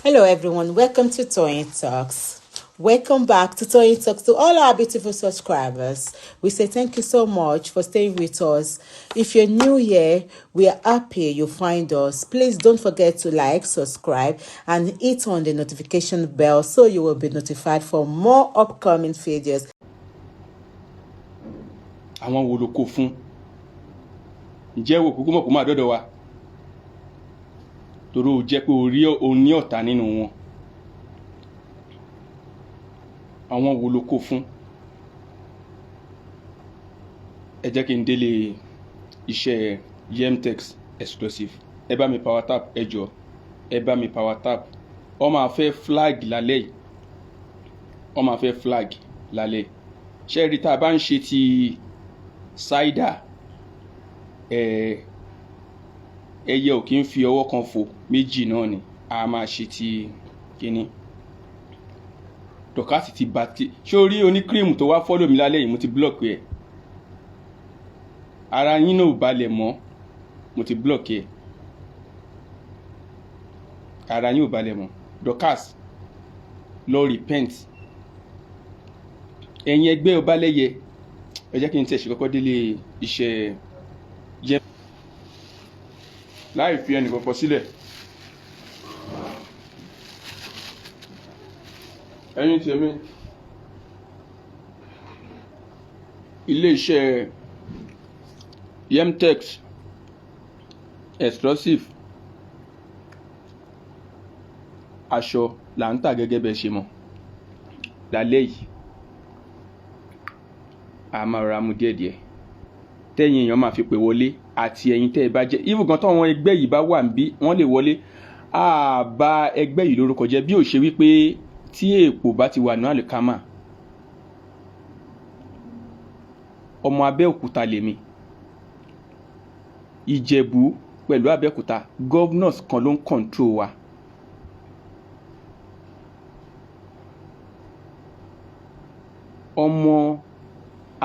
Hello everyone, welcome to Toyeen Talks. Welcome back to Toyeen Talks to all our beautiful subscribers. We say thank you so much for staying with us. If you're new here, we are happy you find us. Please don't forget to like, subscribe, and hit on the notification bell so you will be notified for more upcoming videos. Àwọn wo ló kó fún? Ǹjẹ́ wo kúkú mọ̀ kó máa dọ́dọ̀ wa, torí o jẹ́ pé o rí o ní ọ̀tá nínú wọn. Àwọn wo ló kó fún? Ẹ jẹ́ kí n délé iṣẹ́ Yemtex Exclusive. Ẹ bá mi power tap, ẹ jọ, ẹ bá mi power tap. Wọ́n máa fẹ́ flag lálẹ́ yìí, wọ́n máa fẹ́ flag lálẹ́. Ṣé rí, tá a bá ń ṣe ti ṣáídà, ẹyẹ ò kí ń fi ọwọ́ kan fò, méjì náà ni a máa ṣe ti kíní. Dorcas ti ba ti. Ṣé o rí oní cream tó wá follow mi lálẹ́ yìí? Mo ti block ẹ̀. Ara yín náà ò balẹ̀ mọ́. Mo ti block ẹ̀. Ara yín ò balẹ̀ mọ́. Dorcas, lọ repent. Ẹ̀yin ẹgbẹ́ Ọbalẹ́yẹ, ẹ jẹ́ kí n tẹ̀ ṣe kọ́kọ́ délé iṣẹ́ jẹ́ láì fi ẹnì kankan sílẹ̀. Ẹ̀yin tèmi, ilé-iṣẹ́ Yemtex Exclusive, aṣọ là ń tà gẹ́gẹ́ bẹ́ẹ̀ ṣe mọ̀. Lálẹ́ yìí, a máa rọra mú díẹ̀díẹ̀, tẹ́yìn èèyàn máa fi pè wọlé, àti ẹ̀yin tẹ́ ẹ bá jẹ́ even gan táwọn ẹgbẹ́ yìí bá wà níbí, wọ́n lè wọlé. Á bá ẹgbẹ́ yìí lórúkọ jẹ́ bí ò ṣe wípé tí èèpo bá ti wà ní àlùkámà. Ọmọ Abẹ́òkúta lèmi. Ìjẹ̀bú pẹ̀lú Abẹ́òkúta, governors kan ló ń control wa. Ọmọ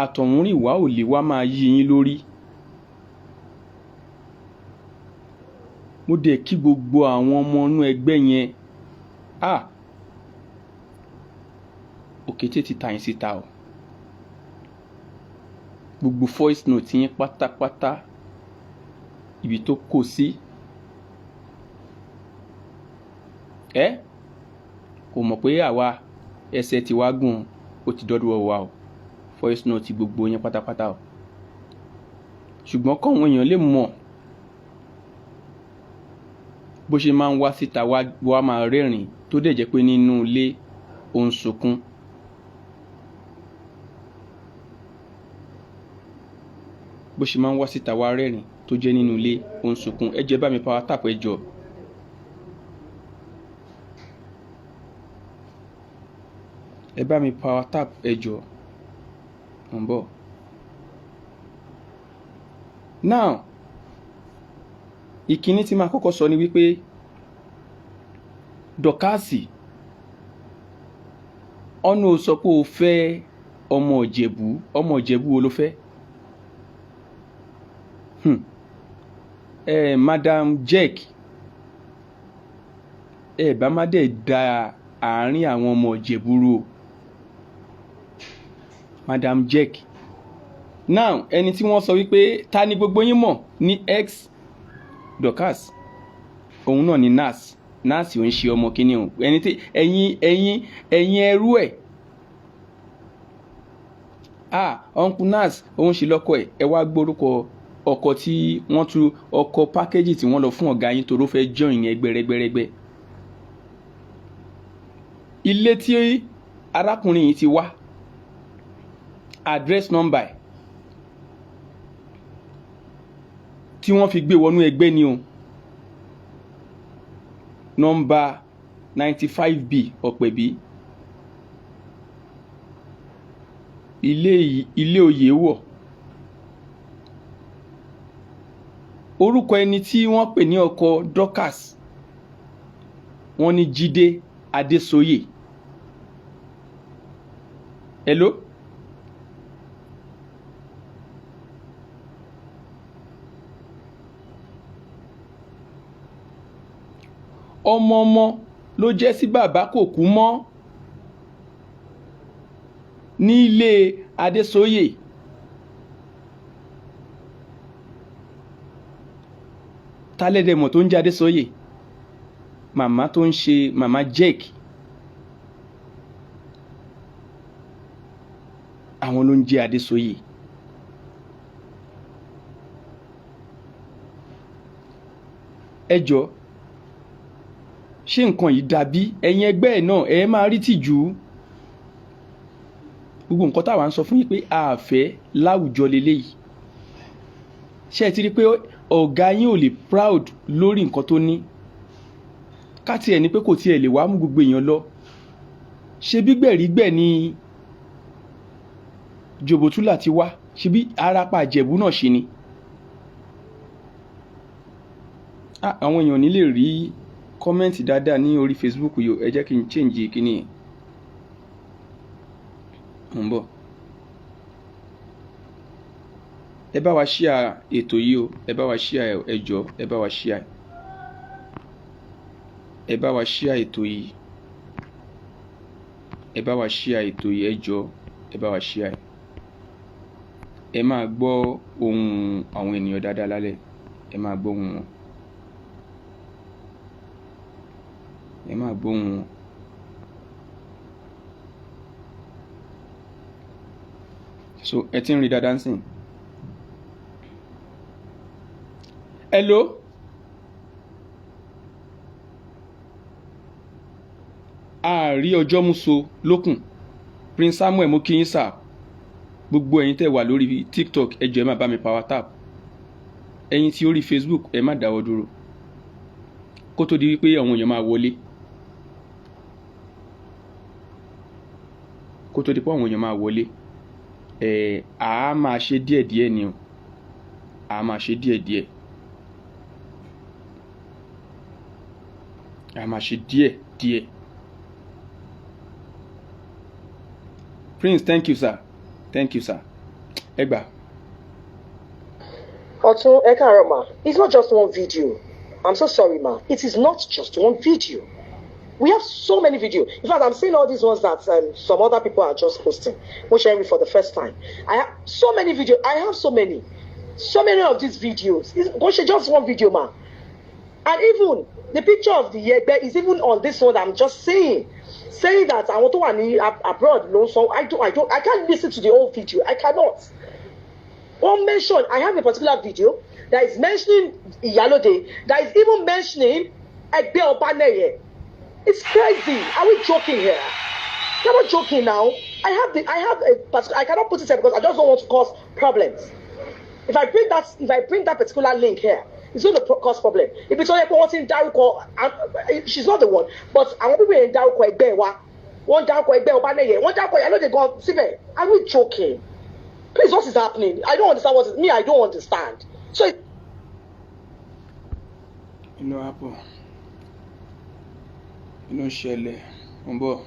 àtọ̀húnrìnwá ò lè wá máa yí yín lórí. Mo dẹ̀ kí gbogbo àwọn ọmọ inú ẹgbẹ́ yẹn. Ah, òkété ti ta yín síta o. Gbogbo voice note yín pátápátá, ibi tó kó sí, ẹ kò mọ̀ pé àwa ẹsẹ̀ tí wàá gùn, ó ti dọ́dọ̀ wa o. Voice note gbogbo yín pátápátá o. Ṣùgbọ́n kọ́wọn èèyàn lè mọ̀ bó ṣe máa ń wá síta wá máa rẹ́rìn, tó dẹ̀ jẹ́ pé nínú ilé ó ń sunkún. Bó ṣe máa ń wá síta wá rẹ́rìn, tó jẹ́ nínú ilé ó ń sunkún. Ẹ jẹ́ bá mi power tap, ẹ jọ. Ẹ bá mi power tap, ẹ jọ. Mo ń bọ̀. Now, ìkíní tí máa kọ́kọ́ sọ ni wípé Dorcas, ọ̀nà ò sọ pé o fẹ́ ọmọ Ìjẹ̀bú. Ọmọ Ìjẹ̀bú wo ló fẹ́? Madam Jack, ẹ bá má dẹ̀ da àárín àwọn ọmọ Ìjẹ̀bú rú o, Madam Jack. Now, ẹni tí wọ́n sọ wípé ta ni gbogbo yín mọ̀ ní ex Dorcas, òun náà ni Nas. Nas ò ń ṣe ọmọ kínní o. Ẹni tí ẹ̀yin ẹrú ẹ̀, ah, Uncle Nas, òun ṣe lọ́kọ ẹ̀. Ẹ wá gbórúkọ ọkọ tí wọ́n tú ọkọ pákéjì tí wọ́n lọ fún ọ̀gá yín, toró fẹ́ join ẹgbẹ́ rẹ́gbẹ́rẹ́gbẹ́. Ilé tí arákùnrin yìí ti wá, address number ẹ̀ tí wọ́n fi gbé wọnú ẹgbẹ́ ni o, nọ́mbà 95B Ọ̀pẹ̀bí, ilé ilé oyè wọ̀. Orúkọ ẹni tí wọ́n pè ní ọkọ Dorcas, wọ́n ní Jídé Adésóyè. Hello. Ọmọ ọmọ Ló jẹ́ sí bàbá kò kú mọ́ nílé Adésóyè. Tálẹ́dẹ̀mọ̀ tó ń jẹ́ Adésóyè, màmá tó ń ṣe màmá Jake, àwọn ló ń jẹ́ Adésóyè. Ẹ jọ, ṣé nǹkan yìí dàbí ẹ̀yin ẹgbẹ́ ẹ̀ náà ẹ máa rí tìjú? Gbogbo nǹkan táwa ń sọ fún yín pé a fẹ́ láwùjọ leléyìí. Ṣé ẹ ti rí i pé ọ̀gá yín ò lè proud lórí nǹkan tó ní? Ká tiẹ̀ ní pé kò tiẹ̀ lè wá mú gbogbo èèyàn lọ. Ṣé bí gbẹ̀rígbẹ̀ ni Jòbótúlà ti wá? Ṣé bí arapa Ìjẹ̀bú náà ṣe ni? Àwọn èèyàn ò ní lè rí comment dáadáa ní orí Facebook yìí o. Ẹ jẹ́ kí n change kíní yẹn. Mo ń bọ̀. Ẹ bá wa share ètò yìí o. Ẹ bá wa share, ẹ jọ̀ọ́, ẹ bá wa share. Ẹ bá wa share ètò yìí. Ẹ bá wa share ètò yìí, ẹ jọ̀ọ́, ẹ bá wa share. Ẹ máa gbọ́ ohùn àwọn ènìyàn dáadáa lálẹ́. Ẹ máa gbọ́ ohùn wọn. Ẹ máa gbọ́ ohùn wọn. So ẹ ti ń rí dáadáa ńsìn. Hello? A rí ọjọ́ mú so lókùn. Prince Samuel, mo kí yín sà. Gbogbo ẹ̀yin tẹ́ wà lórí TikTok, ẹ jọ̀ọ́, ẹ má bá mi power tap. Ẹ̀yin tí orí Facebook, ẹ má dáwọ́ dúró. Kó tó di wípé àwọn èèyàn máa wọlé. Kó tó di pé àwọn èèyàn máa wọlé. Ẹ̀ á máa ṣe díẹ̀díẹ̀ ni o. A máa ṣe díẹ̀díẹ̀. A máa ṣe díẹ̀díẹ̀. Prince, thank you sir. Thank you sir. Ẹ gbà. Ọ̀tún, ẹ káàárọ̀ ma. It's not just one video. I'm so sorry ma. It is not just one video. We have so many videos. In fact, I'm seeing all these ones that some other people are just posting. Mo ṣe rí for the first time. I have so many videos. I have so many. So many of these videos. It's kò ṣe just one video ma. And even the picture of the ẹgbẹ́ is even on this one I'm just saying. Saying that àwọn tó wà ní abroad ló ń sọ. I can't listen to the whole video. I cannot. One mention, I have a particular video that is mentioning Iyalode, that is even mentioning Ẹgbẹ́ Ọbanẹyẹ. It's crazy. Are we joking here? We're not joking now. I have a particular, I cannot put it here because I just don't want to cause problems. If I bring that particular link here, it's going to cause problem. Ibi tó yẹ pé wọ́n ti ń dárúkọ, she's not the one, but àwọn people yẹn ń dárúkọ ẹgbẹ́ wa, wọ́n ń dárúkọ Ẹgbẹ́ Ọbanẹyẹ, wọ́n dárúkọ Iyalode gan síbẹ̀. Are we joking? Please, what is happening? I don't understand what is me. I don't understand. So. Inú apple. Inú ṣẹlẹ̀. Mo ń bọ̀.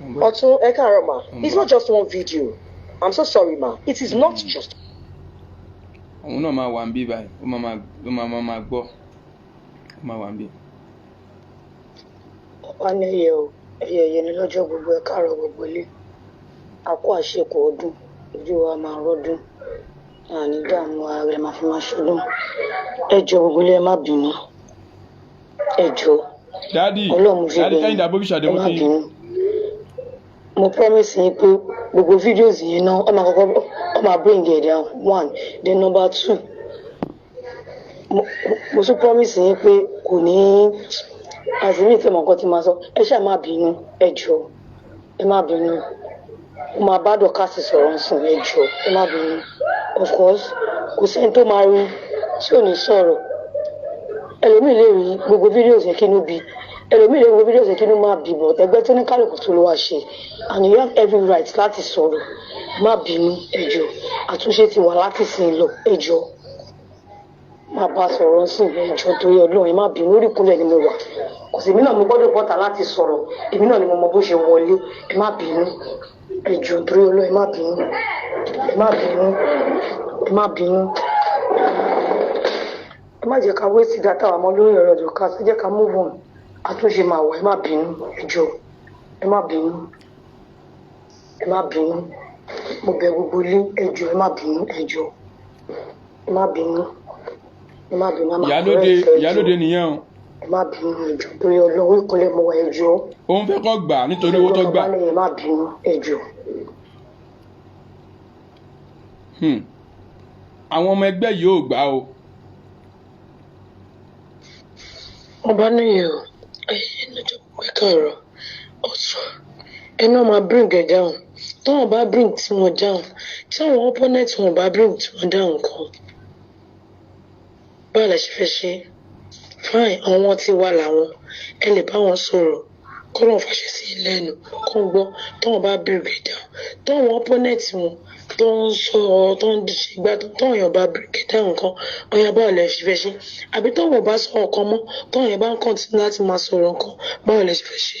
Mo ń bọ̀. Ọ̀tún, ẹ káàárọ̀ ma. Mo ń It's bọ̀. not just one video. I'm so sorry ma. It is not just Òun náà máa wà ń bí báyìí. Ó máa gbọ́. Ó máa wà ń bí. Ọ̀pánẹ́yẹ o, ẹyẹ ẹyẹ ni lọ́jọ́ gbogbo. Ẹ káàárọ̀ gbogbo ilé, a kó àṣekù ọdún, ojú wa máa rọ́dún, àní dààmú, ààrẹ máa fi máa ṣọdún. Ẹ jọ̀ọ́, gbogbo ilé, ẹ má bínú, ẹ jọ̀ọ́. Daddy, Ọlọ́run fi Daddy bẹ̀ Kẹ́hìndé Abóbíṣàdé, ẹ mo má kí yín. bínú. Mo promise yín pé gbogbo videos yìí náà, ọ máa kọ́kọ́ ọ máa bring it down one, then number two, mo tún promise yín pé kò ní àzìmí tí mo nǹkan tí máa sọ. Ẹ ṣáà má bínú, ẹ jọ̀ọ́, ẹ má bínú. Mo máa bá Dorcas sọ̀rọ̀ ń sùn. Ẹ jọ̀ọ́, ẹ má bínú. Of course, kò sẹ́ni tó máa rí tí ò ní sọ̀rọ̀. Ẹlòmíì lè rí gbogbo videos yẹn kínú bí, ẹlòmíì lè rí gbogbo videos yẹn kínú má bí, but ẹgbẹ́ tó ní kálukú tó ló wá ṣe, and you have every right láti sọ̀rọ̀. Má bínú, ẹ jọ̀ọ́. Àtúnṣe ti wà láti sìn lọ. Ẹ jọ̀ọ́, má bá sọ̀rọ̀ sí. Ẹ jọ̀ọ́, torí Ọlọ́run, ẹ má bínú. Orí ìkúnlẹ̀ ni mo wà. Kò sí, èmi náà mo gbọ́dọ̀ bọ́ta láti sọ̀rọ̀. Èmi náà ni mo mọ bó ṣe wọlé. Ẹ má bínú, ẹ jọ̀ọ́, torí Ọlọ́run, ẹ má bínú, ẹ má bínú, ẹ má bínú. Ẹ má jẹ́ ká waste data wa mọ́ lórí ọ̀rọ̀ Dorcas. Ẹ jẹ́ ká move on, àtúnṣe máa wà. Ẹ má bínú, ẹ jọ̀ọ́, ẹ má bínú, ẹ má bínú. Mo bẹ̀ gbogbo ilé, ẹ jọ̀ọ́, ẹ má bínú, ẹ jọ̀ọ́, ẹ má bínú, ẹ má bínú. A máa Ìyálóde. Correct, ẹ jọ̀ọ́. Ìyálóde nìyẹn o. Ẹ má bínú, ẹ jọ̀ọ́, torí Ọlọ́run, ìkúnlẹ̀ mo wà, ẹ jọ̀ọ́. Òun fẹ́ kọ́ gbà nítorí owó tó gbà. Ẹ má bínú, ẹ jọ̀ọ́. Àwọn ọmọ ẹgbẹ́ yìí ò gbà o. Ọba níyì o, ẹyẹ lọ́jọ́ pẹ́ káàárọ̀ ọ̀tún. Ẹ náà máa bring ẹ̀ down. Táwọn bá bring tí wọ́n down, tí àwọn opponent wọn bá bring tí wọ́n down kan, báwo la ṣe fẹ́ ṣe? Fine, àwọn tí wà láwọn, ẹ lè bá wọn sọ̀rọ̀ kọ́lọ́n fàṣẹ sí i lẹ́nu kó ń gbọ́. Táwọn bá bring ẹ̀ down, táwọn opponent wọn tó ń sọ, tó ń ṣe gbá, táwọn èèyàn bá bring ẹ̀ down kan, ọ̀yà, báwo lẹ ṣe fẹ́ ṣe? Àbí táwọn ò bá sọ ọ̀kan mọ́, táwọn èèyàn bá ń continue láti máa sọ̀rọ̀ nǹkan, báwo lẹ ṣe fẹ́ ṣe?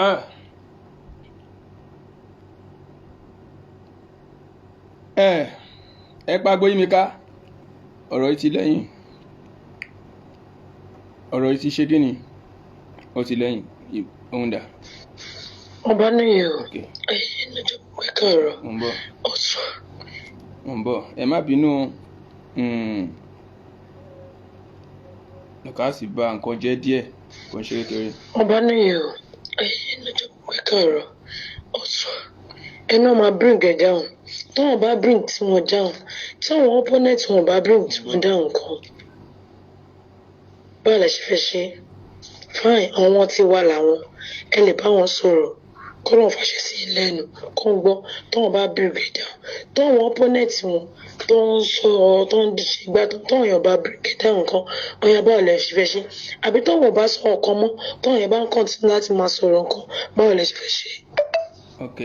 Ah. Ẹ pàgbó yí mi ká. Ọ̀rọ̀ yìí ti lẹ́yìn, ọ̀rọ̀ yìí ti ṣe kí ni, ó ti lẹ́yìn. Òun dà? Ọba níyì o. Ok. Ẹyẹ lọ́jọ́ pẹ́ káàárọ̀ Mo ń bọ̀. ọ̀tún. Mo ń bọ̀, ẹ má bínú. Dorcas bà nǹkan jẹ́ díẹ̀, kò ń ṣe kékeré. Ọba níyì o, ẹyẹ lọ́jọ́ pẹ́ káàárọ̀ ọ̀tún. Ẹ náà máa bring ẹ̀ down. Táwọn bá bring tí wọ́n down, tí àwọn opponent wọn bá bring tí wọ́n down kan, báwo lẹ ṣe fẹ́ ṣe? Fine, àwọn tí wà láwọn, ẹ lè bá wọn sọ̀rọ̀ kọ́lọ́n fàṣẹ sí i lẹ́nu kó ń gbọ́. Táwọn bá bring ẹ̀ down, táwọn opponent wọn tó ń sọ, tó ń ṣe gbá, táwọn èèyàn bá bring ẹ̀ down kan, ọ̀yà, báwo lẹ ṣe fẹ́ ṣe? Àbí táwọn ò bá sọ ọ̀kan mọ́, táwọn èèyàn bá ń continue láti máa sọ̀rọ̀ nǹkan, báwo lẹ ṣe fẹ́ ṣe? Ok.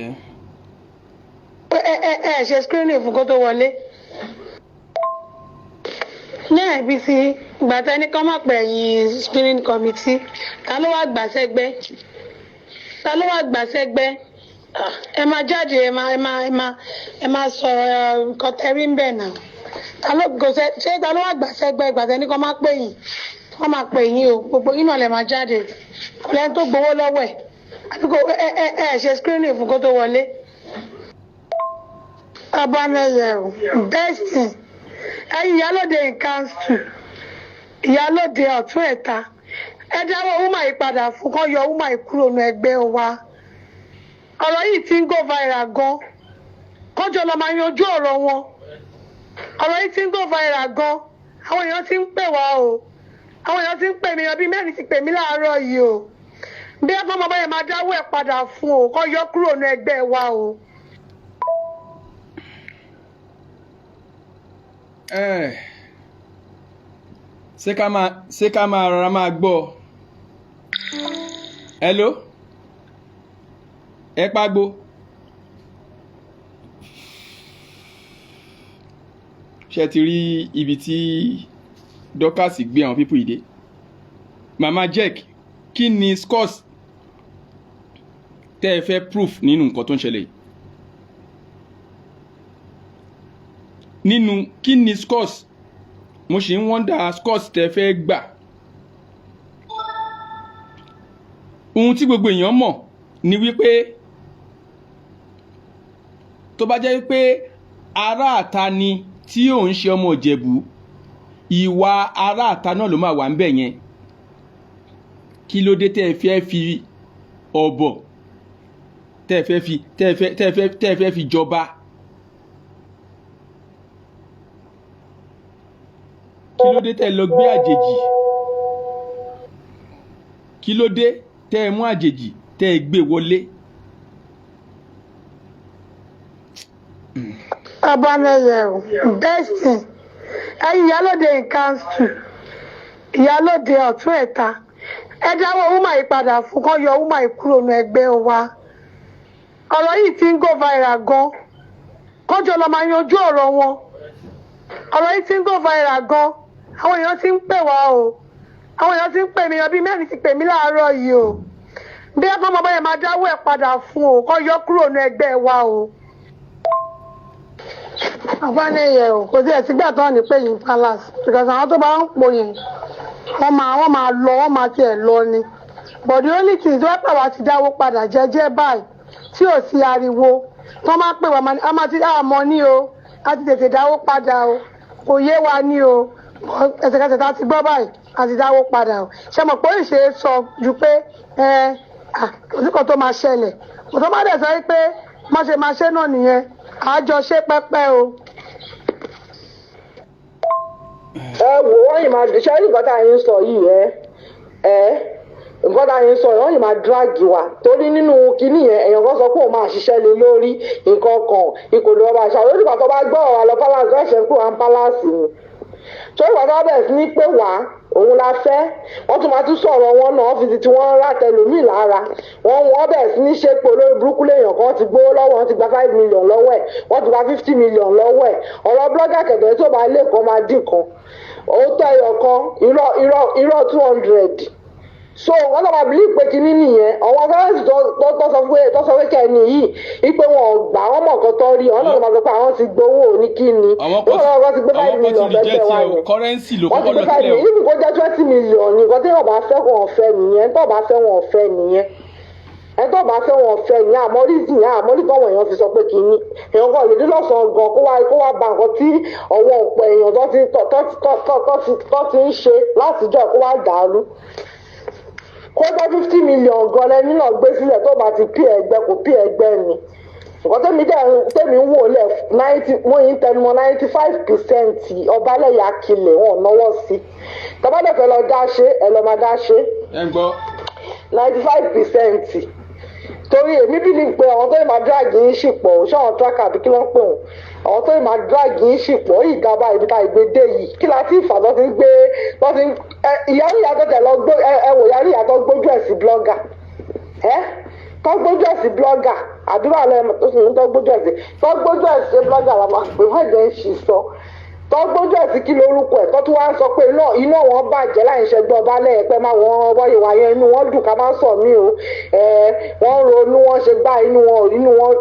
Ẹ ṣe screening fún kó tó wọlé ní IBC. Ìgbà tẹni kọ́ mọ̀ pé ẹ̀yìn screening committee, ta ló wá gbà sẹ́gbẹ́? Ta ló wá gbà sẹ́gbẹ́? Ah, ẹ máa jáde, ẹ máa sọ nǹkan tẹ́rí ń bẹ̀ náà. Ta ló kò sẹ́ ṣé ta ló wá gbà sẹ́gbẹ́? Ìgbà tẹni kọ́ máa pè yín, wọ́n máa pè yín o. Gbogbo yín náà lè máa jáde, kò lẹ́ni tó gbowó lọ́wọ́ ẹ̀. Àbí kò ẹ ṣe screening fún kó tó wọlé? Ọbanẹyẹ o, best thing, ẹ̀yin ìyálòde in council, ìyálòde ọ̀tún ẹ̀ta, ẹ dáwọ́ woman yìí padà fún kán yọ woman yìí kúrò nínú ẹgbẹ́ wa. Ọ̀rọ̀ yìí ti ń go viral gan, kọjọ lọ máa yanjú ọ̀rọ̀ wọn. Ọ̀rọ̀ yìí ti ń go viral gan, àwọn èèyàn ti ń pè wá o, àwọn èèyàn ti ń pè mí, èèyàn bíi mẹ́rin ti pè mí láàárọ̀ yìí o. Bí ẹ fọmọ báyẹn máa dáwọ́ ẹ̀ padà fún o, kán yọ kúrò nínú ẹgbẹ́ wa o. Ẹ ṣé ká máa rọra máa gbọ́? Hello, ẹ pàgbó. Ṣé ti rí ibi tí Dorcas gbé àwọn people yìí dé? Mama Jack, kí ni scores tẹ́ ẹ fẹ́ proof nínú nǹkan tó ń ṣẹlẹ̀ yìí? Nínú kí ni scores? Mo ṣì ń wonder scores tẹ́ fẹ́ gbà. Ohun tí gbogbo èèyàn mọ̀ ni wípé tó bá jẹ́ wípé aráàta ni tí ò ń ṣe ọmọ Ìjẹ̀bú, ìwà aráàta náà ló máa wà ń bẹ̀ yẹn. Kí ló dé tẹ́ ẹ fẹ́ fi ọ̀bọ̀, tẹ́ ẹ fẹ́ fi jọba? Kí ló dé tẹ́ ẹ lọ gbé àjèjì? Kí ló dé tẹ́ ẹ mú àjèjì, tẹ́ ẹ gbé wọlé? Ọbanẹyẹ o, best thing, ẹ̀yin ìyálòde in council, ìyálòde ọ̀tún ẹ̀ta, ẹ dáwọ́ woman yìí padà fún kán yọ woman yìí kúrò nínú ẹgbẹ́ wa. Ọ̀rọ̀ yìí ti ń go viral gan, kọjọ lọ máa yanjú ọ̀rọ̀ wọn. Ọ̀rọ̀ yìí ti ń go viral gan, àwọn èèyàn ti ń pè wá o, àwọn èèyàn ti ń pè mí, èèyàn bíi mẹ́rin ti pè mí láàárọ̀ yìí o. Bí ẹ fọmọ báyẹn máa dáwọ́ ẹ̀ padà fún o, kán yọ kúrò nínú ẹgbẹ́ wa o. Àbánẹyẹ o, kò sí ẹsígbà tó ní pé yín palace, because àwọn tó bá ń pò yẹn, wọ́n máa lọ, wọ́n máa tiẹ̀ lọ ni. But the only thing tó wá pàwọ́ ti dáwó padà jẹ́jẹ́ báyìí tí ò sí ariwo, tó máa pè wá, a máa ti àmọ́ ní o, a ti tètè dáwó padà o, kò yé wa ní o. Ẹsẹ̀kẹsẹ̀ tá a ti gbọ́ báyìí, a ti dáwó padà o. Ṣe mọ̀ pé ó ṣe é sọ ju pé ẹ kò sí kan tó máa ṣẹlẹ̀, kò tó má dẹ̀ sọ pé má ṣe máa ṣe náà nìyẹn, àjọṣe pẹ́pẹ́ o. Ẹ wò, wọ́n yìí máa ṣe nǹkan tá à ń sọ yìí. Ẹ nǹkan tá à ń sọ yìí, wọ́n yìí máa drag wa, torí nínú kinní yẹn, èèyàn kan sọ pé òun máa ṣiṣẹ́ lé lórí nǹkan kan ìkòlù ọba àṣà lórí ìgbà tó bá gbọ́ ọ̀rọ̀ àlọ́ palace, wọ́n ṣe ń pè wá ń palace ni, torí ìgbà tó bá bẹ̀rẹ̀ sí ní pé wá òun la fẹ́, wọ́n tún máa tún sọ̀rọ̀ wọn náà ọ́fíìsì tí wọ́n rà tẹlòmíì lára wọ́n. Wọ́n bẹ̀rẹ̀ sí ní ṣe pé olórí burúkú lèèyàn kan ti gbówó lọ́wọ́, wọ́n ti gba 5 million lọ́wọ́ ẹ̀, wọ́n ti gba 50 million lọ́wọ́ ẹ̀. Ọ̀rọ̀ blogger kẹ̀kẹ́ tó bá lè kọ́ máa dín kan, òótọ́ ẹyọ kan, irọ́ irọ́ irọ́ 200. So wọ́n lọ́ máa believe pé kinní nìyẹn. Àwọn fẹ́rẹ́ǹsì tó sọ pé kẹ́ni yìí ipe wọn ò gbà, wọ́n mọ̀ nǹkan tó rí. Àwọn náà máa sọ pé àwọn ti gbowó ní kíni. Àwọn kan wọ́n lọ́wọ́ ti gbé five àwọn kan ti million fẹ́fẹ́ reject wá ẹ o yẹn. Currency ló Wọ́n ti kọ́kọ́ gbé lọ five sílẹ̀ o. million níbi kó jẹ́ 20 million ní. Nǹkan tí wọ́n bá fẹ́, wọn fẹ́ nìyẹn. Tó bá fẹ́, wọn fẹ́ nìyẹn. Ẹ tó bá fẹ́, wọn fẹ́ nìyẹn. Àmọ́ reason yẹn, àmọ́ nípa àwọn èèyàn fi sọ pé kínní, èèyàn kan lè dé lọ́sàn-án gan kó wá ba nǹkan tí ọwọ́ ọ̀pọ̀ èèyàn tó ti ń ṣe látijọ́ kó wá dàrú. Kó jẹ́ 50 million gan lẹ́ni náà gbé sílẹ̀, tó bá ti pí ẹgbẹ́, kò pí ẹgbẹ́ ni. Nǹkan tẹ́mi dẹ̀ tẹ́mi ń wò lẹ̀, 90, mo yìí ń tẹnumọ́, 95% ọbalẹ̀yà akilẹ̀ wọn ò náwó sí. Tọ́bálẹ̀ fẹ́ lọ dá ṣe, ẹ lọ́ máa dá ṣe. Ẹ ń gbọ́. 95%, torí èmi believe pé àwọn tó yẹ máa drag yín sì pọ̀. Ṣé àwọn tracker àbí kí ló ń pè wọ́n? Àwọn tó yẹ máa drag yín sì pọ̀. Yìí gaba ibi tá ìgbé dé yìí, kí la ti fà tó ti ń gbé tó ti ń ẹ ìyá níyà tó tẹ̀ lọ gbó. Ẹ wò, ìyá níyà tó gbójú ẹ̀ sí blogger, ẹ tó gbójú ẹ̀ sí blogger àdúrà lẹ́nu tó sì ń tó gbójú ẹ̀ sí, tó gbójú ẹ̀ sí blogger la máa pè wọ́n, jẹ́ ń ṣì sọ tó gbójú ẹ̀ sí kí lórúkọ ẹ̀, tó tún wá ń sọ pé iná wọn bàjẹ́ láì ṣẹgbẹ́ ọba lẹ́ẹ̀pẹ́ máa wọ́n wọ́yẹ̀ wáyé, inú wọn dùn ká má sọ mí o. Ẹ wọ́n ronú, wọ́n ṣe gbá inú wọn,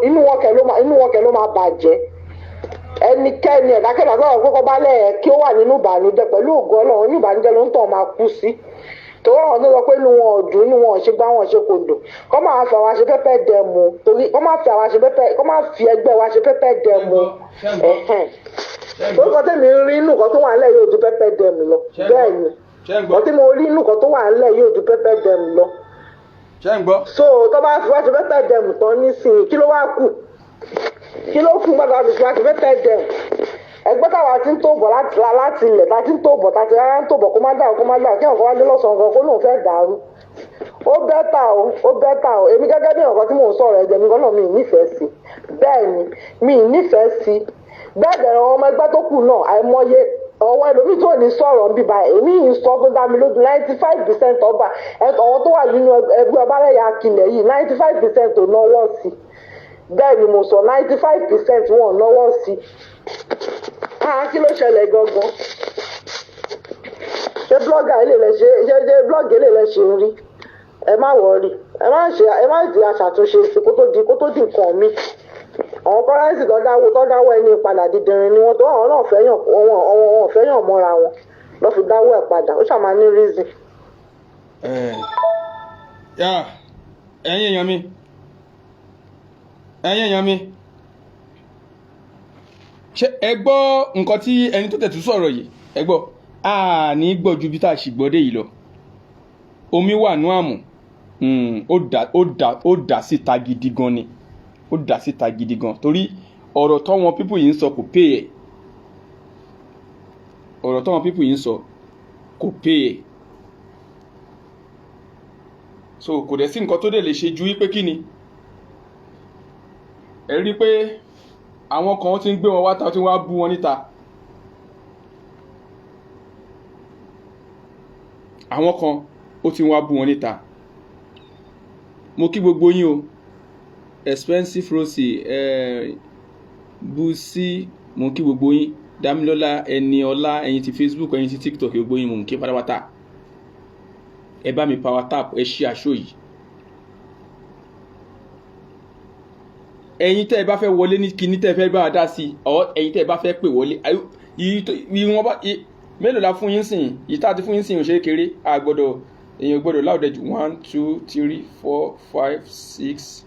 inú wọn kẹ ló máa bàjẹ́. Ẹnikẹ́ni ẹ̀dákẹ́dá sọ̀rọ̀ kókó bá lẹ́ẹ̀ kí ó wà nínú ìbànújẹ́, pẹ̀lú ògo Ọlọ́run, inú ìbànújẹ́ ló ń tàn máa kú sí, torí àwọn tó sọ pé inú wọn ò dùn, inú wọn ò ṣe gbá, wọn ò ṣe kò dùn, kọ́ máa fi àwa ṣe pepper dem, torí kọ́ máa fi àwa ṣe pepper, kọ́ máa fi ẹgbẹ́ wa ṣe pepper dem. Ẹ̀hẹ́n, orúkọ tèmi ń rí inú nǹkan tó wà nílẹ̀ yóò ju pepper dem lọ. Bẹ́ẹ̀ ni. Ṣé ń gbọ́? Nǹkan tí mo rí inú nǹkan tó wà nílẹ̀ yóò ju pepper dem lọ. Ṣé ń gbọ́? So tó bá fi wá ṣe pepper dem tán nísìnyí, kí ló wá kù? Kí ló kù gbọ́dọ̀ fi wá ṣe pepper dem? Ẹgbẹ́ táwa ti ń tó bọ̀ láti ilẹ̀, tá ti ń tó bọ̀, tá ti rárá ń tó bọ̀, kó má dàrú, kó má dàrú, kí ọ̀kan wá dé lọ́sàn-án gan kó lóun fẹ́ dàrú. Ó better o, ó better o. Èmi gẹ́gẹ́ bí ọ̀kan tí mò ń sọ̀rọ̀ ẹ̀jẹ̀ mi gan-an, mi ì nífẹ̀ẹ́ sí. Bẹ́ẹ̀ ni, mi ì nífẹ̀ẹ́ sí. Bẹ́ẹ̀ dẹ̀rẹ̀, àwọn ọmọ ẹgbẹ́ tó kù náà, àìmọye ọwọ́ ẹlòmíì tó ní sọ̀rọ̀ ń bíbá. Èmi yìí ń sọ tó dá mi lójú, 95% ọba àwọn tó wà nínú ẹgbẹ́ ọbalẹ̀yà akilẹ̀ yìí, 95% ò náwó sí. Bẹ́ẹ̀ ni mo sọ, 95% wọn ò náwó sí. Ah, kí ló ṣẹlẹ̀ gangan? Ṣé blogger ilé lẹ ṣe ṣe blog ilé lẹ ṣe ń rí? Ẹ má worry, ẹ má ṣe, ẹ má di aṣàtúnṣe sí kó tó di nǹkan mi. Àwọn currency tó dáwọ́ ẹni padà, dídìrín ni wọ́n tó. Àwọn náà fẹ́yàn, wọn fẹ́yàn mọ́ra wọn lọ́ fi dáwọ́ ẹ̀ padà. Ó ṣàmà ní reason. Ẹ yá, ẹ̀yin èèyàn mi, ẹ̀yin èèyàn mi, ṣé ẹ gbọ́ nǹkan tí ẹni tó tẹ̀tù sọ̀rọ̀ yìí? Ẹ gbọ́, a ní gbọ́ ju bí tá a sì gbọ́ dé yìí lọ. Omi wà nú àmù, ó dà síta gidi gan ni, ó dà síta gidi gan, torí ọ̀rọ̀ tọ́wọn people yìí ń sọ kò pé ẹ̀. Ọ̀rọ̀ tọ́wọn people yìí ń sọ kò pé ẹ̀. So kò dẹ̀ sí nǹkan tó dẹ̀ lè ṣe ju wípé kí ni ẹ rí i pé àwọn kan ti ń gbé wọn wá ta, tí wọ́n á bú wọn níta. Àwọn kan ó ti ń wá bú wọn níta. Mo kí gbogbo yín o. Expensive Rosie, Busi, mo kí gbogbo yín. Dámilọ́lá, ẹni ọlá, ẹ̀yin ti Facebook, ẹ̀yin ti TikTok, gbogbo yín mo ń kí pátápátá. Ẹ bá mi power tap, ẹ ṣí aṣọ yìí. Ẹ̀yin tẹ́ ẹ bá fẹ́ wọlé ní kíní, tẹ́ ẹ fẹ́ bá a dá sí i, ọ ẹ̀yin tẹ́ ẹ bá fẹ́ pè wọlé, ìwọ̀n bá mélòó la fún yín sìn? Yìí tá a ti fún yín sìn ò ṣe é kéré. A gbọ́dọ̀, èèyàn gbọ́dọ̀ láòdẹ jù. One, two, three, four, five, six,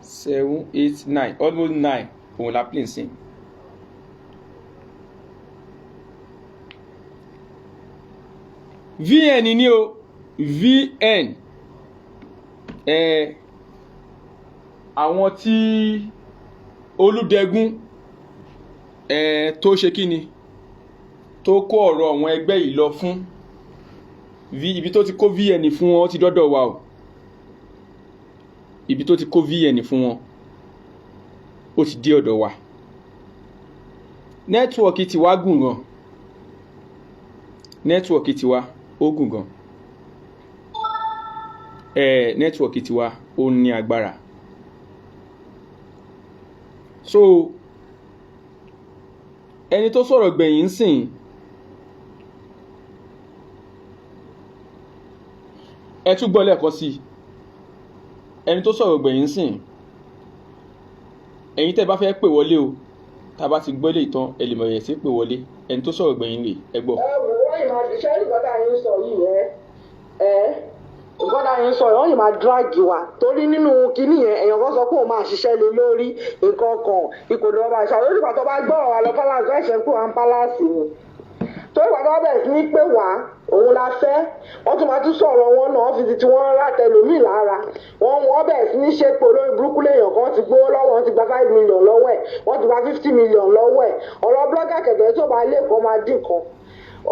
seven, eight, nine, almost nine òun la play sìn. VN ni o, VN. Ẹ àwọn tí Olúdẹ̀gùn ẹ tó ṣe kí ni, tó kó ọ̀rọ̀ àwọn ẹgbẹ́ yìí lọ fún ibi tó ti kó VN fún wọn, ó ti dọ́dọ̀ wa o. Ibi tó ti kó VN fún wọn, ó ti dé ọ̀dọ̀ wa. Network tiwa gùn gan, network tiwa ó gùn gan. Network tiwa ó ní agbára. So ẹni tó sọ̀rọ̀ gbẹ̀yìn ń sìn, ẹ tún gbọ́ lẹ́ẹ̀kan sí i. Ẹni tó sọ̀rọ̀ gbẹ̀yìn ń sìn, ẹ̀yin tẹ́ ẹ bá fẹ́ pè wọlé o, tá a bá ti gbọ́ lè tán, ẹ lè mọ̀ ẹ̀yẹ̀ sí pè wọlé. Ẹni tó sọ̀rọ̀ gbẹ̀yìn lè ẹ gbọ́. Ẹ wò wọ́n yìí máa ṣe nǹkan tá a yín sọ yìí. Ẹ nǹkan tá a yín sọ yìí, wọ́n yìí máa drag wa torí nínú kinní yẹn, èèyàn kan sọ pé òun máa ṣiṣẹ́ lé lórí nǹkan kan ìkòdó ọba ìṣàlóyún. Olùkọ́ tó bá gbọ́ ọ̀rọ̀ wa lọ palace, ẹ̀ṣẹ̀ ń pè wá ń palace ni, torí wàá bá bẹ̀rẹ̀ sí ní pé wá òun la fẹ́. Wọ́n tún máa tún sọ̀rọ̀ wọn náà, fi ti tí wọ́n látẹlòmíì lára. Wọ́n bẹ̀rẹ̀ sí ní ṣépè, olórí burúkú léèyàn kan ti gbówó lọ́wọ́, wọ́n ti gba 5 million lọ́wọ́ ẹ̀, wọ́n ti gba 50 million lọ́wọ́ ẹ̀. Ọ̀rọ̀ blogger kẹ̀kẹ́ tó bá lé kan máa dín kan,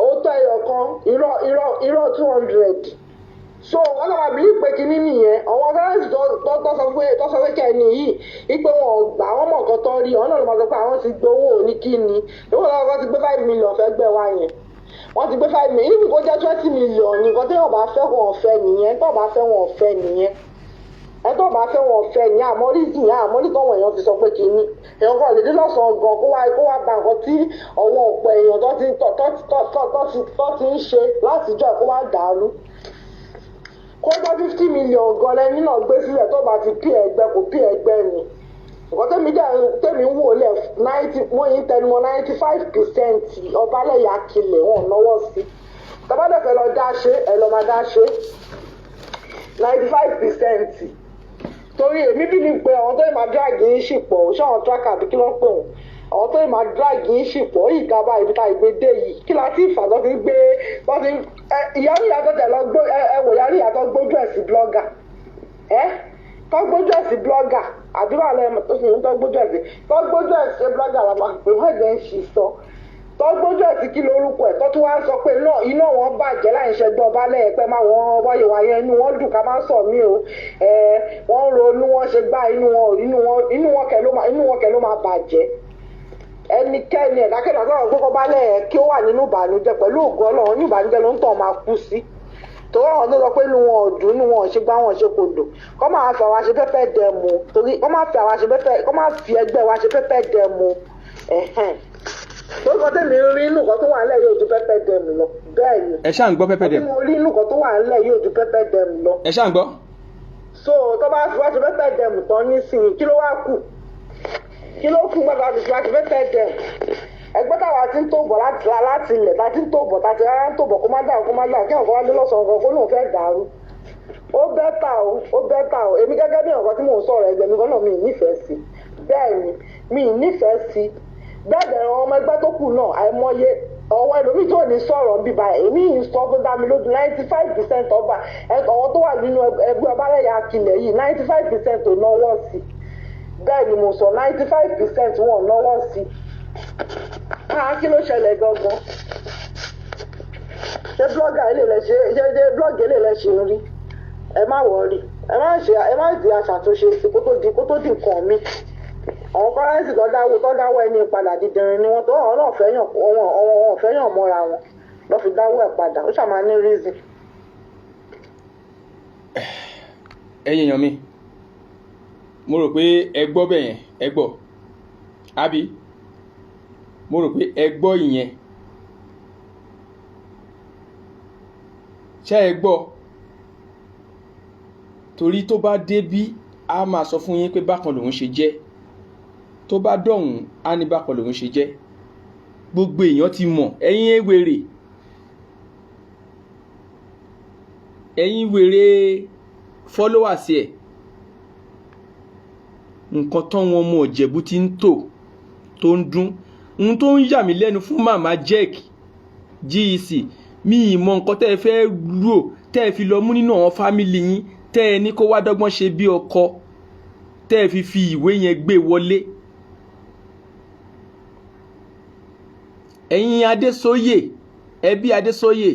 òótọ́ ẹyọ kan, irọ́ irọ́ irọ́ 200. So wọ́n sábà bí pé kinní nìyẹn. Àwọn fẹ́rẹ́ǹsì tó sọ pé kẹ́ni yìí wípé wọn ò gbà, wọ́n mọ̀ nǹkan tó rí. Àwọn náà ló máa sọ pé àwọn ti gbowó ní kíni ìwọ́n lọ́wọ́ kan ti gbé 5 million fẹ́ gbẹ́ wá yẹn. Wọ́n ti gbé 5 million níbi kó jẹ́ 20 million ní. Nǹkan téèyàn bá fẹ́, wọn ò fẹ́ nìyẹn. Tó bá fẹ́, wọn ò fẹ́ nìyẹn. Ẹ tó bá fẹ́, wọn ò fẹ́ nìyẹn. Àmọ́ reason yẹn, àmọ́ nítorí àwọn èèyàn fi sọ pé kinní, èèyàn kan lè dé lọ́sàn-án gan kó wá ba nǹkan tí àwọn ọ̀pọ̀ èèyàn tó ti ń ṣe látijọ́ kó wá dàrú. Kó jẹ́ 50 million gan lẹ́ni náà gbé sílẹ̀, tó bá ti pí ẹgbẹ́, kò pí ẹgbẹ́ ni. Nǹkan tẹ́mi dẹ̀ tẹ́mi ń wò lẹ̀, 90, wọ́n yìí tẹnumọ́, 95% ọbalẹ̀yà kilẹ̀ wọn náwó sí. Tọ́bádẹ́fẹ́ lọ dá ṣe, ẹ lọ́ máa dá ṣe. 95%, torí èmi bí ní pé àwọn tó yìí máa drag yín sì pọ̀. Ṣé àwọn tracker àbí kí ló ń pè wọ́n? Àwọn tó yìí máa drag yín sì pọ̀. Yìí ká báyìí, ibi tá ìgbé dé yìí, kí la ti fà tó ti gbé tó ti ìyá ìyá tó tẹ̀ lọ gbó. Ẹ wò ìyá ìyá tó gbójú ẹ̀ sí blogger, ẹ tó gbójú ẹ̀ sí blogger, àdúrà lẹ́yìn tó sì ń tó gbójú ẹ̀ sí, tó gbójú ẹ̀ sí blogger la máa pè wọ́n jẹ́ ń ṣì sọ, tó gbójú ẹ̀ sí kí lórúkọ ẹ̀, tó tún wá ń sọ pé iná wọn bàjẹ́ láì ṣẹgbẹ́ ọba lẹ́ẹ̀pẹ́ máa wọ́n wáyé wáyé. Inú wọn dùn ká má sọ mí o. Ẹ wọ́n ń ronú, wọ́n ṣe gbá inú wọn, inú wọn kẹ ló máa bàjẹ́. Ẹnikẹ́ni ẹ̀dákẹ́dá sọ̀rọ̀ pé kọ́ bá lẹ́ẹ̀ kí ó wà nínú ìbànújẹ́, pẹ̀lú ògo Ọlọ́run, ní ìbànújẹ́ ló ń tàn máa kú sí, torí àwọn tó sọ pé inú wọn ò dùn, inú wọn ò ṣe gbá, wọn ò ṣe kò dùn, kọ́ máa fi àwa ṣe pepper dem o, torí kọ́ máa fi àwa ṣe pepper, kọ́ máa fi ẹgbẹ́ wa ṣe pepper dem o. Ẹ̀hẹ́n, torí kan tèmi rí inú kan tó wà nílẹ̀ yóò ju pepper dem lọ. Bẹ́ẹ̀ ni. Ẹ ṣáà ń gbọ́ pepper dem. Mo rí inú kan tó wà nílẹ̀ yóò ju pepper dem lọ. Ẹ ṣáà ń gbọ́. So tó bá fi wá ṣe pepper dem tán nísìnyí, kí ló wá kù? Kí ló kù gbọ́dọ̀ àti fi wá ṣe pepper dem? Ẹgbẹ́ táwa ti ń tó bọ̀ láti ilẹ̀, tá ti ń tó bọ̀, tá ti rárá ń tó bọ̀, kó má dàrú, kó má dàrú, kí àwọn kan wá dé lọ́sàn-án kan kó lóun fẹ́ dàrú. Ó better o, ó better o. Èmi gẹ́gẹ́ bí nǹkan tí mò ń sọ̀rọ̀, ẹgbẹ́ mi kan náà, mi ì nífẹ̀ẹ́ sí. Bẹ́ẹ̀ ni, mi ì nífẹ̀ẹ́ sí. Bẹ́ẹ̀ dẹ̀, àwọn ọmọ ẹgbẹ́ tó kù náà, àìmọye ọwọ́ ẹlòmíì tó ní sọ̀rọ̀ bíbá. Èmi yìí sọ tó dá mi lójú, 95% ọba àwọn tó wà nínú ẹgbẹ́ ọbalẹ̀yà akilẹ̀ yìí, 95% ò náwó sí. Bẹ́ẹ̀ ni mo sọ, 95% wọn ò náwó sí. Ah, kí ló ṣẹlẹ̀ gangan? Ṣé blogger ilé lẹ ṣe? Ṣé blog ilé lẹ ṣe ń rí? Ẹ má worry, ẹ má ṣe, ẹ má di aṣàtúnṣe sí kó tó di nǹkan mi. Àwọn currency tó dáwọ́ ẹni padà, dídìrín ni wọ́n tó àwọn náà fẹ́yàn, àwọn fẹ́yàn mọ́ra wọn lọ́ fi dáwọ́ ẹ̀ padà. Ó ṣàmà ní reason. Ẹ̀yin èèyàn mi, mo rò pé ẹ gbọ́ bẹ́ẹ̀ yẹn. Ẹ gbọ́ àbí? Mo rò pé ẹ gbọ́ ìyẹn. Ṣé ẹ gbọ́? Torí tó bá dé bí Á máa sọ fún yín pé bákan lòun ṣe jẹ́. Tó bá dọ̀hún, á ní bákan lòun ṣe jẹ́. Gbogbo èèyàn ti mọ̀. Ẹ̀yin wèrè, ẹ̀yin wèrè followers ẹ̀, nǹkan táwọn ọmọ Ìjẹ̀bú ti ń tò tó ń dún. Ohun tó ń yà mí lẹ́nu fún Màmá Jek GEC, mi ì mọ nǹkan tẹ́ ẹ fẹ́ rò tẹ́ ẹ fi lọ mú nínú àwọn family yín, tẹ́ ẹ ní kó wá dọ́gbọ́n ṣe bí ọkọ, tẹ́ ẹ fi ìwé yẹn gbé wọlé. Ẹ̀yin Adésóyè, ẹbí Adésóyè,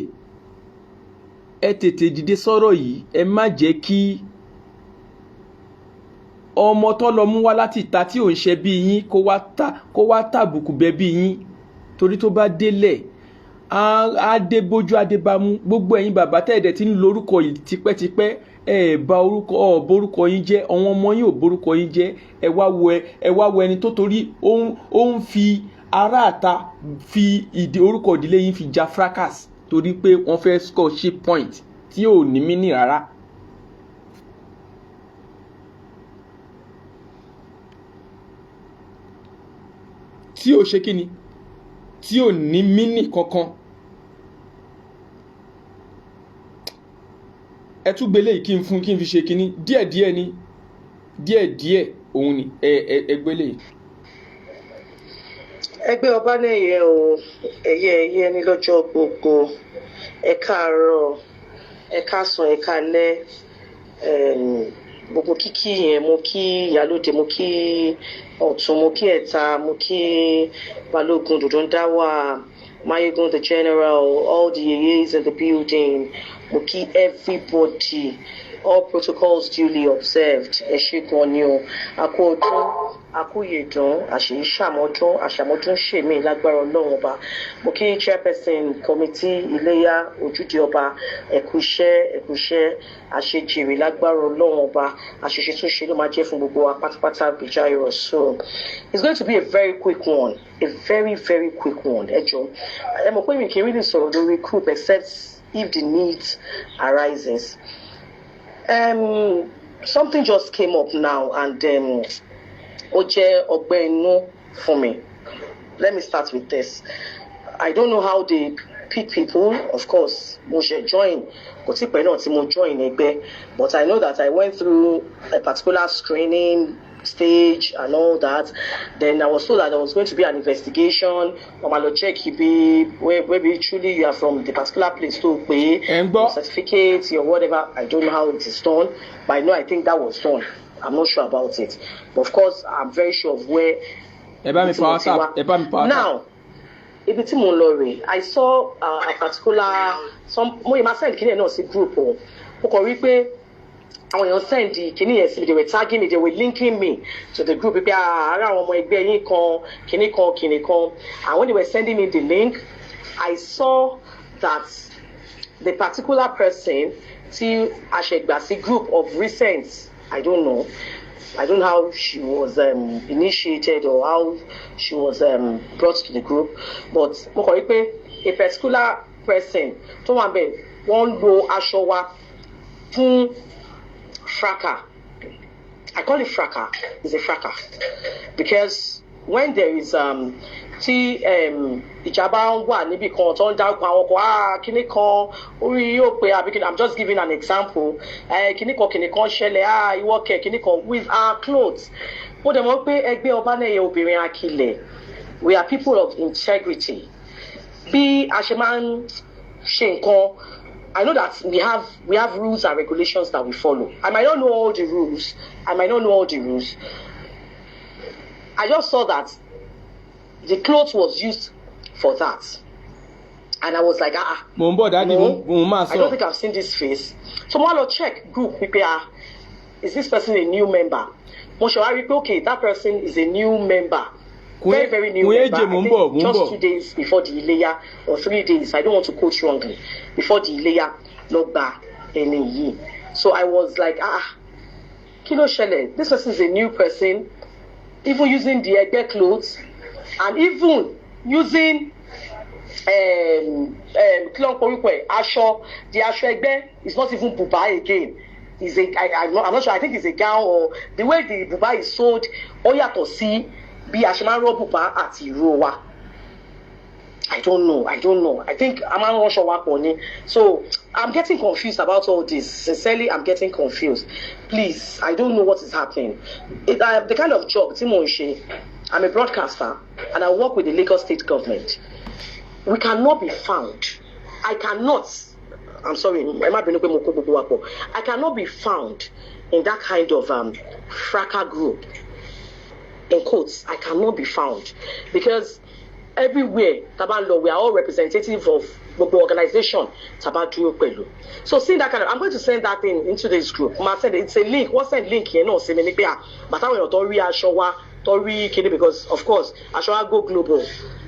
ẹ tètè dìde sọ̀rọ̀ yìí. Ẹ má jẹ́ kí ọmọ tó lọ mú wá láti ìta tí ò ń ṣe bí yín kó wá tàbùkù bẹ́ bí yín, torí tó bá délẹ̀, á dé bójú, á dé bá mú. Gbogbo ẹ̀yin bàbá tẹ́ẹ̀dẹ̀ tí ń lorúkọ yìí tipẹ́tipẹ́, ẹ bá orúkọ ọ borúkọ yín jẹ́, àwọn ọmọ yín ò borúkọ yín jẹ́. Ẹ wá wo ẹni tó torí ó ń fi aráàta fi ìdí orúkọ ìdílé yín fi ja fracas, torí pé wọ́n fẹ́ score cheap point tí ò ní mí ní rárá. Tí ò ṣe kíni, tí ò ní mínì kankan. Ẹ tún gbélé yìí kí n fún, kí n fi ṣe kíní díẹ̀díẹ̀ ni, díẹ̀díẹ̀ òun ni. Ẹ gbélé yìí. Ẹgbẹ́ Ọbanẹyẹ o, ẹyẹ ẹyẹ ní lọ́jọ́ gbogbo. Ẹ káàárọ̀, ẹ káàsán, ẹ káalẹ́. Gbogbo kíkí yẹn, mo kí ìyálóde, mo kí ọ̀tún, mo kí ẹ̀ta, mo kí balógun dòdò ń dáwà, mayegun the general, all the yeyes in the building, mo kí everybody, all protocols duly observed. Ẹ ṣé gan ni o. Àkó ọdún, àkúyèdún, àṣèyí ṣàmọdún, àṣàmọdún ṣèmí lágbára Ọlọ́run Ọba. Mo kí chairperson committee iléyà ojúde ọba. Ẹkú iṣẹ́, ẹkú iṣẹ́, àṣejèrè lágbára Ọlọ́run Ọba. Àṣeṣe tún ṣe ló máa jẹ́ fún gbogbo wa pátápátá. Bìjáyọ̀, so it's going to be a very quick one, a very very quick one. Ẹ jọ, ẹ mọ̀ pé mi kì í really sọ̀rọ̀ lórí group except if the need arises. Something just came up now and ó jẹ́ ọgbẹ́ inú fún mi. Let me start with this. I don't know how they pick people. Of course, mo ṣe join, kò tí pẹ́ náà tí mo join ẹgbẹ́, but I know that I went through a particular screening stage and all that. Then I was told that there was going to be an investigation. Wọ́n máa lọ check ibi where maybe truly you are from the particular place tó pé Ẹ ń gbọ́. Your certificate, your whatever. I don't know how it is done, but I know, I think that was done. I'm not sure about it, but of course I'm very sure of where Ẹ bá mi ibi tí mo power ti wá. tap, ẹ bá mi power tap. Now, ibi tí mo ń lọ rè, I saw a particular some, mo yìí máa send kíní ẹ̀ náà sí group o. Mo kàn rí pé àwọn èèyàn send kíní yẹn sí mi. They were tagging me, they were linking me to the group pé, "Ah, ara àwọn ọmọ ẹgbẹ́ yín kan, kíní kan, kíní kan." And when they were sending me the link, I saw that the particular person tí a ṣe gbà sí group of recent, I don't know how she was initiated or how she was brought to the group, but mo kàn rí pé a particular person tó wà bẹ́ẹ̀, wọ́n ń lo aṣọ wa fún fracas. I call it fracas. It's a fracas because when there is tí ìjà bá ń wà níbì kan tó ń dárúkọ àwọn kan, ah, kíní kan orí yóò pé àbí kíní, I'm just giving an example, kíní kan, kíní kan ṣẹlẹ̀, ah, ìwọ kẹ kíní kan with our clothes. Mo dẹ̀ mọ̀ pé ẹgbẹ́ Ọbanẹyẹ obìnrin akilẹ̀, we are people of integrity. Bí a ṣe máa ń ṣe nǹkan, I know that we have rules and regulations that we follow. I might not know all the rules. I might not know all the rules. I just saw that the cloth was used for that. And I was like, ah, Mò ń bọ̀, daddy. No, mo máa I don't sọ. think I've seen this face. So mo wá lọ check group wípé, ah, is this person a new member? Mo ṣe wá rí pé, okay, that person is a new member. Very, very new member. Kúnyéjè, mò I ń bọ̀, think mò ń just bọ̀. 2 days before the Iléyá or 3 days, I don't want to quote wrongly, before the Iléyá lọ gba ẹni yìí. So I was like, ah, kí ló ṣẹlẹ̀? This person is a new person, even using the ẹgbẹ́ clothes and even using kí ló ń porúkọ ẹ̀, aṣọ, the aṣọ ẹgbẹ́ is not even buba again. Is a I'm not sure. I think it's a gown, or the way the bùbá is sewed, ó yàtọ̀ sí bí a ṣe máa ń rọ́ bùbá àti ìró wa. I don't know. I don't know. I think a máa ń ránṣọ wa pọ̀ ni. So I'm getting confused about all this. Sincerely, I'm getting confused. Please, I don't know what is happening. The kind of job tí mò ń ṣe, I'm a broadcaster and I work with the Lagos State government. We cannot be found. I cannot. I'm sorry, ẹ má bínú pé mo kó gbogbo wa pọ̀. I cannot be found in that kind of fracas group. In quotes, I cannot be found because everywhere tá a bá ń lọ, we are all representative of gbogbo organization tá a bá dúró pẹ̀lú. So seeing that kind of, I'm going to send that thing into this group. Ma send it, it's a link. Wọ́n send link yẹn náà sí mi ní pé à bàtà àwọn èèyàn tó rí aṣọ wa, tó rí kíní, because of course aṣọ wa go global,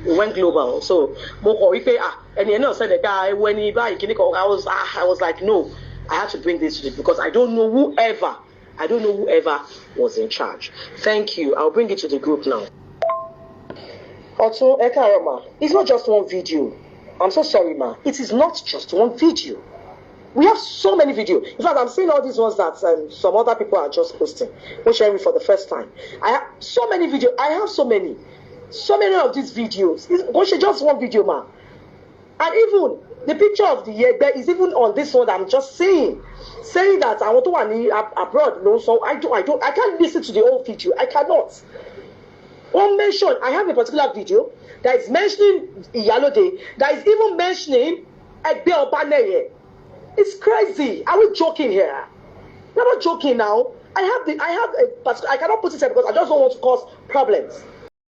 it went global. So mo kọ̀ wípé ah, ẹni yẹn náà send ẹ̀ pé ah, ewu ẹni báyìí kíní kan. I was like, no, I have to bring this to the, because I don't know whoever was in charge. Thank you. I'll bring it to the group now. Ọ̀tún, ẹ káàárọ̀ ma. It's not just one video. I'm so sorry, ma. It is not just one video. We have so many videos. In fact, I'm seeing all these ones that some other people are just posting. We're sharing for the first time. I have so many videos. I have so many. So many of these videos. It's kò ṣe just one video, ma. And even the picture of the ẹgbẹ́ is even on this one I'm just saying. Saying that àwọn tó wà ní abroad ló ń sọ. I can't listen to the whole video. I cannot. One mention, I have a particular video that is mentioning Iyalode, that is even mentioning Ẹgbẹ́ Ọbalẹ́yẹ. It's crazy. Are we joking here? We're not joking now. I have a particular, I cannot put it here because I just don't want to cause problems.